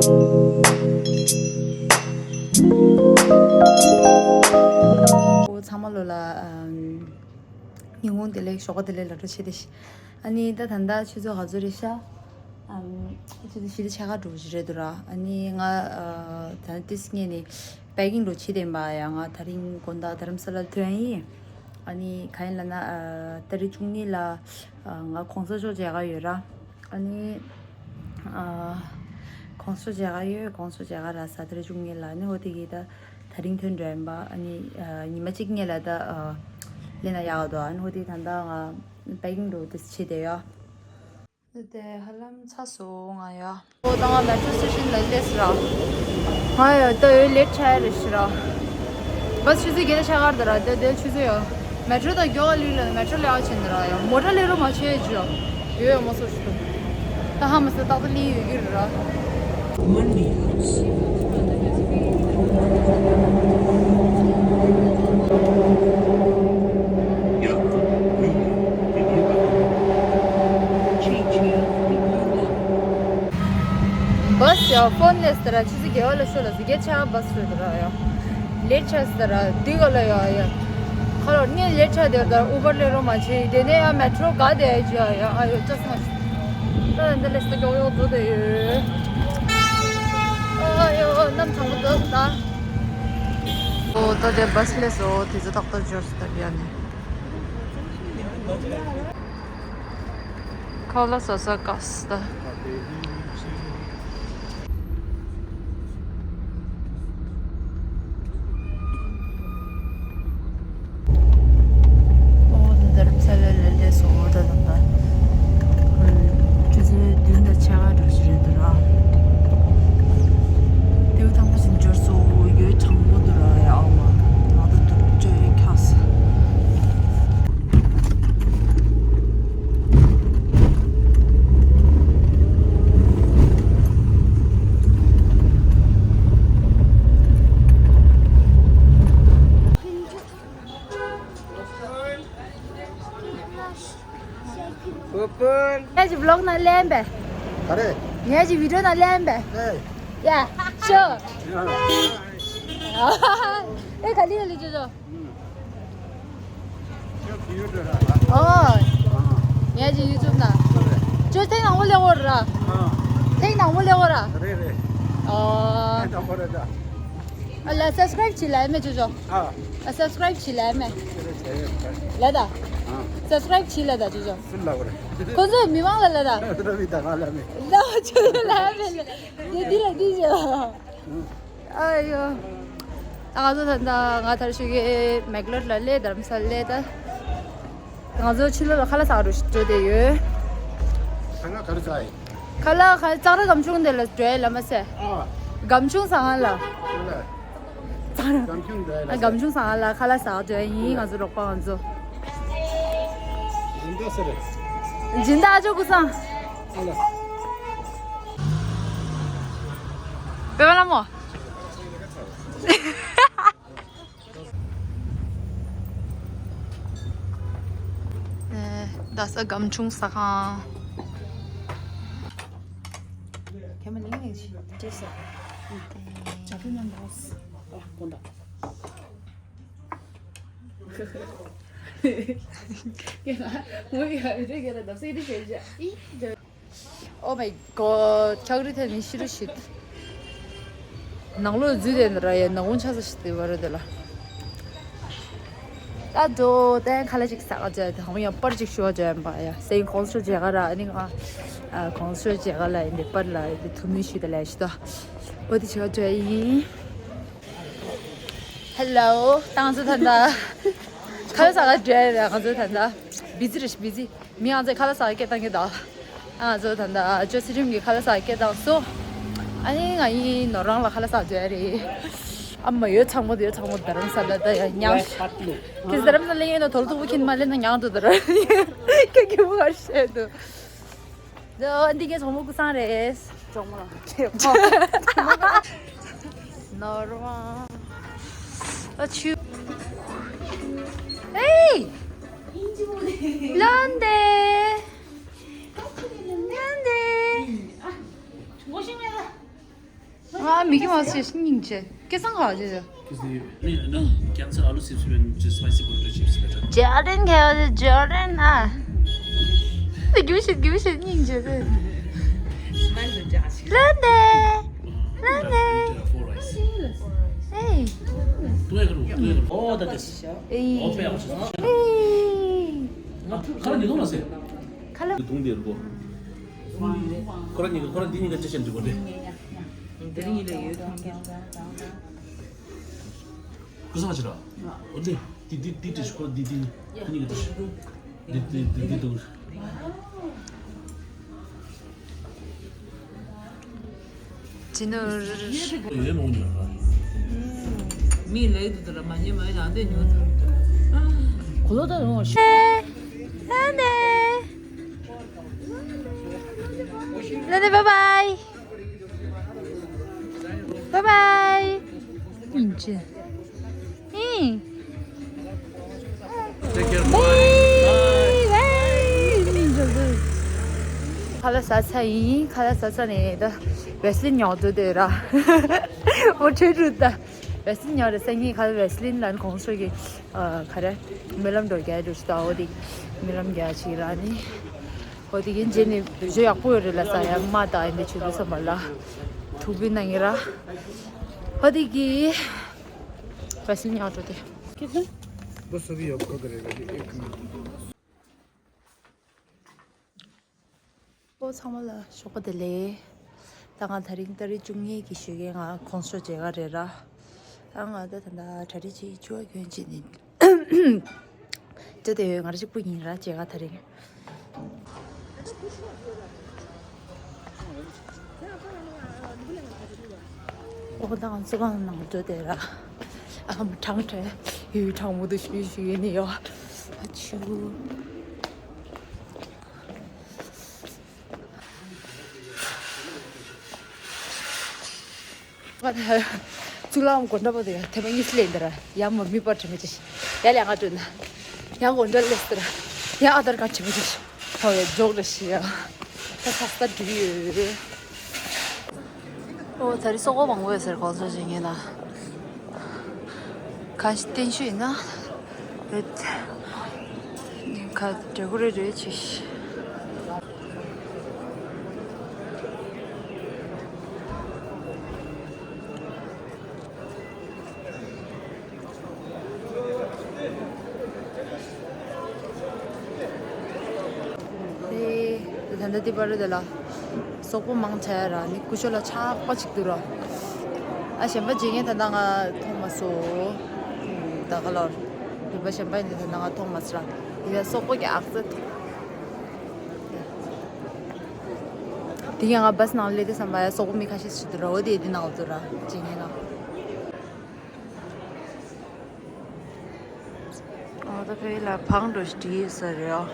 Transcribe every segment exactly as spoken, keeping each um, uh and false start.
ཚང་མ་ལོ་ལ་ཨམ། ཉིན་གུང་བདེ་ལེགས། ཞོགས་པ་བདེ་ལེགས། ལགས་འགྲོ་བྱེད་དེ་ཤི། ཨ་ནི་ད་ད་ལྟ་ཆུ་ཚོད་ག་ཚོད་རེད་ཤག་ཨམ། ཆུ་ཚོད་བཞི་དང་ཕྱེད་ཀ་འགྲོ་གི་རེད་འདུག་ར། ཨ་ནི་ང་ཨ། ད་ལྟ་ཏིས་ངས་ནི་པེ་ཀིང་འགྲོ་བྱེད་དེ་ཡིན་པ་ཡ། ང་དེ་རིང་དགོང་དག་རྡ་རམ་ས་ལ་ཐོན་ཡིན། ཨ་ནི་ག་ཡིན་ལབ་ན་ཨ། ཏ་རིག་བཅུ་གཉིས་ལ་ཨ། ང་གོང་ས་མཆོག་མཇལ་ཁ་ཡོད་ར། ཨ་ནི། ཨ། གོང་ས་མཇལ་ཁ་ཡོད། གོང་ས་མཇལ་ཁ་རག་ས་ཏ་རིག་བཅུ་གཉིས་ལ། ཨ་ནི་འོ་དེ་གི་ད་དེ་རིང་ཐོན་འགྲོ་ཡིན་པ། ཨ་ནི། ཨ། ཉི་མ་གཅིག་སྔོན་ལ་ད། ཨ། སླེབས་ན་ཡག་འདུག་ཨ་ནི་འོ་དེ་ད་ལྟ་ང་པེ་ཀིང་འགྲོ་དེ་བྱེད་དེ་ཡོད། དེ་ཧ་ལམ་ཚར་སོང་ང་ཡ། ཨོ་ད་ང་མེ་ཊྲོ་སི་ཊེ་ཤན་ལ་སླེབས་སོང་ར། ང་ཡ་ད་ཡོད་ལེཊ་ཆགས་རེད་ཤི་ར། བཱས་ཆུ་ཚོད་བརྒྱད་དང་ཕྱེད་ཀར་འདི་ར། དེ་དེ་ཆུ་ཚོད་ཡོད། མེ་ཊྲོ་དང་མགྱོགས་ལི་ལ་མེ་ཊྲོ་ལས་ཀ་བྱེད་འདི་ར་ཡ། མོ་ཊ་ལས་རོགས་མ་བྱེད་ཅི་ཡ། ཡོད་ཡ་མ་སོ་ཞིག་ཏུ། ད་ཧ་མ་སོ་ཏག་ཏག་ལི་ཡོད་ཀྱི་ར། བཱས་ཡ་ཕོན་ལས་ཟེར་ར། ཆུ་ཚོད་བརྒྱད་པ་ལ་ཤོད་ལ་ཟེར། བརྒྱད་ཆ་བཱས་ཤོད་དེ་ར་ཡ། ལེཊ་ཆགས་ཟེར་ར། དུས་ག་ལ་ཡ་ཡ། ཁ་ལོ་ངས་ལེཊ་ཆགས་དེ་ད་ཨུ་བར་ལས་རོགས་མ་བྱེད། དེ་ནས་ཡ་མེ་ཊྲོ་ག་དེ་ཡ་ཡ། ཨ་ཡོ་ཅག་སོང་། ད་འདི་ལས་སུ་མགྱོགས་མགྱོགས་འགྲོ་དེ་ཡོད། ཨ་ཡོ་གནམ་གྲང་མོ་འདུག་ད། ཨོ་ད་དེ་བཱས་སླེབས་སོང་། དེ་ཚོ་ཏག་ཏག་འབྱོར་སོང་། ད་བྱས་ནས། ཁ་ལག་ཟ་ས་ག་ས་ད། ཨོ་ད་རྡ་རམ་ས་ལ་ལ་སླེབས་སོང་། ད་ད་ད། ཆུ་ཚོད་བདུན་དང་ཕྱེད་ཀ་འགྲོ་བཞིན་རེད་འདུག་ར། དེའུ་ཐང་པོ་ཞིག་འབྱོར་སོང་། ཡོད་གྲང་མོ་འདུག་ར་ཡ། ཨ་མ་ང་ད་དུ་བཅོས་ཁྱག་སོང་། ངས་ཀྱི་བི་ལོག་ནང་ལེན་པས། ག་རེ། ངས་ཀྱི་བི་ཌིའོ་ནང་ལེན་པས། ཨེ། ཡ། ཤོ། ཡ། ཨེ་ག་ལི་ཡ་ལི་ཅོ་ཅོ། ཨོ། ངས་ཀྱི་ཡུ་ཊུབ་ནང་། ཅོ་ཐེངས་ནང་མོ་ལེ་འོར་ར། ཐེངས་ནང་མོ་ལེ་འོར་ར། རེད་རེད། ཨོ། ཐེངས་དང་པོ་རེད་ད། ཨ་ལ་སབ་སི་ཀ་རེབ་བྱེད་ལ་ཨེ་མེ་ཅོ་ཅོ། ཨ། ཨ་སབ་སི་ཀ་རེབ་བྱེད་ལ་ཨེ་མེ། ལ་ད། ཨ། སབ་སི་ཀ་རེབ་བྱེད་ལ་ད་ཅོ་ཅོ། སུ་ལ་བ་རེད། ཁོ་ཚོ་མི་མང་ལ་ལ་ད། ར་བི་ད་ང་ལ་མེ། ལ་ཅོ་ཅོ་ལ་ཨེ་མེ་ལ། དེ་འདི་ལ་འདི་ཅོ། ཨ་ཡོ། ད་ང་ཚོ་ད་ད་ང་ཐར་ཤུ་གི་མེག་ལོར་ལ་སླེབས། རྡ་རམ་ས་ལ་སླེབས་ད། ང་ཚོ་ཕྱི་ལོགས་ལ་ཁ་ལག་ཟ་ག་འགྲོ་འགྲོ་བསྡད་ཡོད། ཁ་ལག་ག་རེ་ཟ་ཡིན། ཁ་ལག་ཁ་ཙག་ར་སྒམ་ཆུང་དེ་ལ་འགྲོ་ཡ་ལ་མ་ཟད། ཨ། སྒམ་ཆུང་ཟ་ང་ལ། ཙག་ར། སྒམ་ཆུང་འགྲོ་ཡ་ལ། ཨ་སྒམ་ཆུང་ཟ་ང་ལ་ཁ་ལག་ཟ་ག་འགྲོ་ཡ་ཡིན། ང་ཚོ་རོགས་པ་ང་ཚོ། སྦྱིན་བདག་སུ་རེད། སྦྱིན་བདག་ཨ་ཅོ་ཀུ་སང་། ཨ་ལ། པེ་པ་ལ་མོ། ཨེ། རྡ་ས་སྒམ་ཆུང་ཟ་ཁང་། ཁྱེད་མ་ལིང་ནས་ཅི་ཅི་ཟ། ཇ་ཕི་མན་དོ། ཨ་ཁོང་ད། ཁྱེད་ལ་ངོ་ཡ་རེ་རེ་རྡ་ས་ཡི་རེ་རེ་ཇ་ཨི་ཇ། Oh my god, ཁྱག་རི་ཐད་ནི་ཤི་རུ་ཤིད། ནང་ལོགས་འཛུལ་དེ་འདི་ར་ཡ་ནག་ཁུང་ཆ་ས་ཤི་དེ་བ་ར་དེ་ལ། ད་འགྲོ་དེ་ཁ་ལ་ཅིག་ཟ་ག་འཇོག་དེ་ཧང་ཡང་པར་ཅིག་ཞུ་བ་འཇོག་ཡིན་པ་ཡ་སེང་གོང་ས་མཇལ་ཁ་ར་ཨ་ནི་ང་ཨ་གོང་ས་མཇལ་ཁ་ལ་ཡིན་དེ་པར་ལ་ཡིན་དེ་ཐུ་མི་ཤི་དེ་ལ་ཤི་ད་འོ་དེ་ཆ་འཇོག་ཡིན། Hello, ཏང་ཚོ་ད་ལྟ་ཁ་ལག་ཟ་ག་འགྲོ་ཡ་རེད། ང་ཚོ་ད་ལྟ་བི་ཛི་རེད་ཤི་བི་ཛི། མི་ང་ཚོས་ཁ་ལག་ཟ་ག་སྐད་བཏང་གི་ད། ང་ཚོ་ད་ལྟ་ཅོ་སི་རིམ་གྱི་ཁ་ལག་ཟ་ག་སྐད་བཏང་སོང་། ཨ་ནི་ང་ཡིན་ནོར་རང་ལ་ཁ་ལག་ཟ་ག་འགྲོ་ཡ་རེད། ཨ་མ་ཡོད་ཚང་མ་ཡོད་ཚང་མ་རྡ་རམ་ས་ལ་ད་ཡ་ཉང་ཤི། ཁྱེད་རྡ་རམ་ས་ལ་ཡིན་ན་དོལ་ཐུག་པོ་ཁྱིན་མ་ལེན་ན་ཉང་དུ་ད་ར། ཁྱེད་ཀྱི་བུ་གར་བཤད་དུ། འདི་གའི་གྲོགས་མོ་ཀུ་སང་རེད། གྲོགས་མོ་ལ། ནོར་བ། ཨ་ཆུ། ཨེ། ལོན་དེ། ལོན་དེ། ངོ་ཤེས་མེད་ལ། ཨ་ཞེས་སྙིང་རྗེ། སྐལ་བཟང་ག་ཞེས། Is the, no, no, cancer alu chips and just spicy potato chips better? Jordan ག་ཞེས་Jordan ཨ། འདི་རྒྱུ་ཞིག་རྒྱུ་ཞིག་སྙིང་རྗེ་ཟེར། ལོན་ཏེ། ལོན་ཏེ། Four rice. ཨེ། ཏུ་ཡ་ག་རུ། ཏུ་ཡ་ག་རུ། ཨོ་ད་དེ། ཨེ། ཨོ་པེ་ཨོ། ཨེ། ཁ་ལ་ཉི་དུང་ལ་ཟེར། ཁ་ལ། དུང་དེ་རུ། ཁོ་ར་ཉི་ཁོ་ར་འདི་ཉི་ག་ཅི་ཞན་འདྲི་གོ་དེ། དེ་རིང་ཡིན་ལ་ཡོད་ཐང་གི། ཀུ་སང་ཅི་ར། འོ་དེ་དེ་དེ་དེ་དེ་ཤི་ཁོ་དེ་དེ་ཁོ་གཉིས་ཀྱི་དེ་ཤི། དེ་དེ་དེ་དེ་དུ། ཅི་ནོར། ཡོད་མོ་ཉོ་ར། མི་ལེགས་དུ་དུ་ར་མ་ཉེ་མ་ཡང་དེ་ཉོ་དུ། གོ་ལོ་ད་རུང་ཤི། ལ་ནེ། ལ་ནེ་བཱའི་བཱའི། Bye bye. ཨིན་ཅི། ཨིན། Take care. Bye. Bye. ཁ་ལག་ཟ་ཚར་ཡིན། ཁ་ལག་ཟ་ཚར་ནས་ད་བེ་སི་ལིན་ཉོ་འདོད་དེ་ར། འོ་ཁྲོད་རུ་ད་བེ་སི་ལིན་ཉོ་རེ་ས་ངའི་ཁ་ལག་བེ་སི་ལིན་ལ་གོང་ས་གི་ཨ་ག་རེ་སྨོན་ལམ་འགྲོ་རྒྱ་འགྲོ་ཞིག་ད་འོ་དེ་སྨོན་ལམ་རྒྱ་ཞིག་ར་ནི། ཧོ་དེ་གིན་རྗེས་ནས་བི་ཇོ་ཡག་པོ་ཡོད་རེད་ལ་ས་ཡ་མ་ད་ཨིན་དེ་ཆུ་དུ་སམ་པ་ལ་ཐུག་པའི་ནང་ཡིན་ར། ཧོ་དེ་གི་བེ་སི་ལིན་ཉོ་འགྲོ་དེ། वो सभी आपका करेगा जी, एक मिनट। ཨོ་ཚང་མ་ལ་ཞོགས་པ་བདེ་ལེགས། ད་ང་དེ་རིང་ཏ་རིག་བཅུ་གཉིས་ཀྱི་ཞོགས་ཀས་ང་ཁོང་ཚོ་མཇལ་ཁ་རེད་ར། ད་ང་ད་ད་ད་གྲ་སྒྲིག་ཅིག་ཆུ་བ་གྱོན་བྱས་ནས། ཅི་དེ་ཡོད་ང་ར་གཅིག་པུ་ཡིན་ར་མཇལ་ཁ་དེ་རིང་། ཨོ་ད་ང་ཚོ་གང་ནང་འགྲོ་དེ་ར། ཨ་མ་གྲང་དྲན་ཡུལ་གྲང་མོ་དུ་ཞུ་ཞུ་ཡིན་ནི་ཡོད། ཨ་ཆུ། གཙུག་ལག་སྒོ་འདྲ་པོ་དེ་ཐེ་བ་གཉིས་ལེན་འདི་ར་ཡ་མ་མི་པར་དྲི་མི་ཅི་ཡ་ལས་ང་སྤྲོད་ན་ཡ་སྒོ་འདྲ་ལས་ཟེར་ཡ་ཨ་དར་ཀར་དྲི་མི་ཅི་ཧོ་ཡ་འཇོག་ར་ཤི་ཡ་ད་ས་ས་འགྲིག་ཡོད། ཨོ་ད་རི་སོག་པོ་མང་པོ་ཡོད་ཟེར་གོ་ཚོད་ཅིག་ཡིན་ན། ག་ཞིག་བསྟན་ཤུ་ཡིན་ན། རེད། ཁ་འདྲ་གོ་རེ་རེ་ཆེ་ཤི། དེ་ད་ལྟ་དེ་པར་དེ་ལ་སོག་པོ་མང་ཆེ་ར་ནི་ཀུ་ཤོ་ལ་ཆགས་པ་ཅིག་འདུག་ར། ཨ་གཞན་པ་བརྗེད་ངས་ད་ལྟ་ང་མཐོང་མ་སོང་། ད་ག་ལོར་རིག་པ་གཞན་པ་ཡིན་ད་ལྟ་ང་མཐོང་མ་སོང་ར། ཡིན་ན་སོག་པོ་གི་ཨག་ཚ་དེ་ཡང་ང་བཱས་ནང་སླེབས་དུས་ཙམ་པ་ཡ་སོག་པོ་མི་ཁ་ཤས་ཤིག་འདུག་ར། འོ་དེ་དེ་ནང་འདུག་ར་བརྗེད་ངས་ན། ཨོ་ད་ཕེ་ལ་བང་འགྲོ་ཞིག་བྲིས་ཡོད་ས་རེད་ཨོ།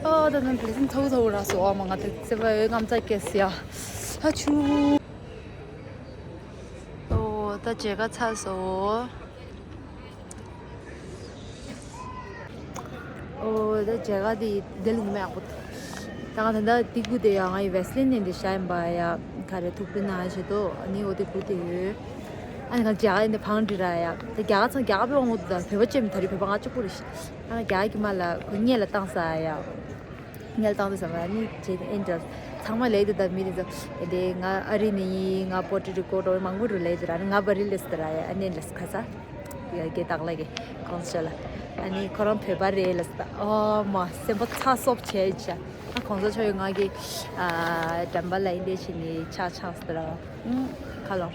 ཨོ་ད་ནང་བེ་སིན་ཚ་བོ་ཚ་བོ་རག་སོང་ཨོ་མ་ང་ད་ཚེ་བ་ཡོད་རྔམ་ཚ་སྐྱེས་སི་ཡ་ཧ་ཆུ། ཨོ་ད་མཇལ་ཁ་ཚར་སོང་། ཨོ་ད་མཇལ་ཁ་དེ་དེ་ལུང་མེད་ཨ་ཁུ། ད་ང་ད་ལྟ་དེ་གུ་དེ་ཡང་ང་ཡི་བེ་སི་ལིན་ནས་འདི་ཤ་ཡིན་པ་ཡ་ག་རེ་ཐུག་པའི་ནང་བྱེད་དོ་ཨ་ནི་འོ་དེ་གུ་དེ་ཡོད། ཨ་ནི་ང་རྒྱ་གར་ཡིན་དེ་བང་འབྲི་ར་ཡ་དེ་རྒྱ་གར་ཚང་རྒྱ་གར་པའི་དབང་དུ་ད་བོད་པ་ཅན་མི་ད་རེས་བོད་པ་ང་གཅིག་པུ་རེད་ཤི། ཨ་ང་རྒྱ་གར་གྱི་མ་ལ་ཁོ་སྔས་ལ་བཏང་ས་ཡ། སྔས་ལ་བཏང་དུས་ཙམ་པ་ཨ་ནི་བྱེད་དེ་ཨེ་འདྲ་ཚང་མ་ལས་དེ་ད་མི་དེ་ཚོ་དེ་ང་ཨ་རི་ནས་ཡིན་ང་པོ་ཊི་རི་ཀོ་ཊི་མང་པོ་རུ་ལས་དེ་ར་ཨ་ནི་ང་བ་རི་ལས་དེ་ར་ཡ་ཨ་ནི་ལས་ཁ་ས། ཡ་གེ་དག་ལ་གེ་གོང་ས་ལ། ཨ་ནི་ཁོ་རང་བོད་པ་རེད་ལ་ས། ཨོ་མ་སེམས་པ་ཚ་སོབ་བྱས་ཅ། ཨ་གོང་ས་མཆོག་ཡོད་ང་གི་ཨ་དྲན་པ་ལ་ཡིན་དེ་བྱས་ནས་ཆ་ཆགས་སི་ར། ཁ་ལོ།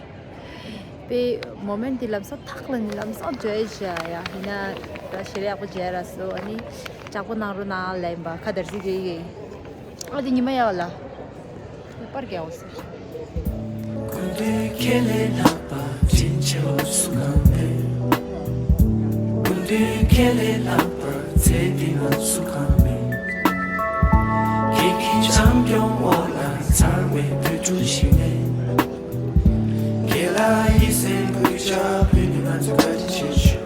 པའི་མོ་མེན་ཊི་དེ་ལམ་སང་ཐག་ལ་ནི་ལམ་སང་བརྗོད་བྱ་ཡ་ཡིན་ན་ད་ཞེ་རེ་ཡག་པོ་བྱས་ར་སོ། ཨ་ནི་ལྕགས་པོ་ནང་རུ་ནང་ལ་ཡིན་པ་ཁ་དར་སི་གེ་གེ། ཨ་དེ་ཉི་མ་ཡག་ལ། པར་རྒྱག་འོ་ཟེར། ཀུན་འདུས་ཁས་ལེན་ལྷག་པ་དྲིན་ཆེ་བ་སུ་གང་མེད། ཀུན་འདུས་ཁས་ལེན་ལྷག་པ་ཚེ་འདི་ན་སུ་གང་མེད། ཁྱེད་ཀྱི་བྱམས་སྐྱོང་འོག་ལ་མཚར་བའི་བོད་ཕྲུག་ཞིག་ནས། ཁྱེད་ལ་ཡིད་སེམས་གུས་ཕྱག་ཕུལ་ནས་ང་ཚོ་བཀའ་དྲིན་ཆེ་ཞུ།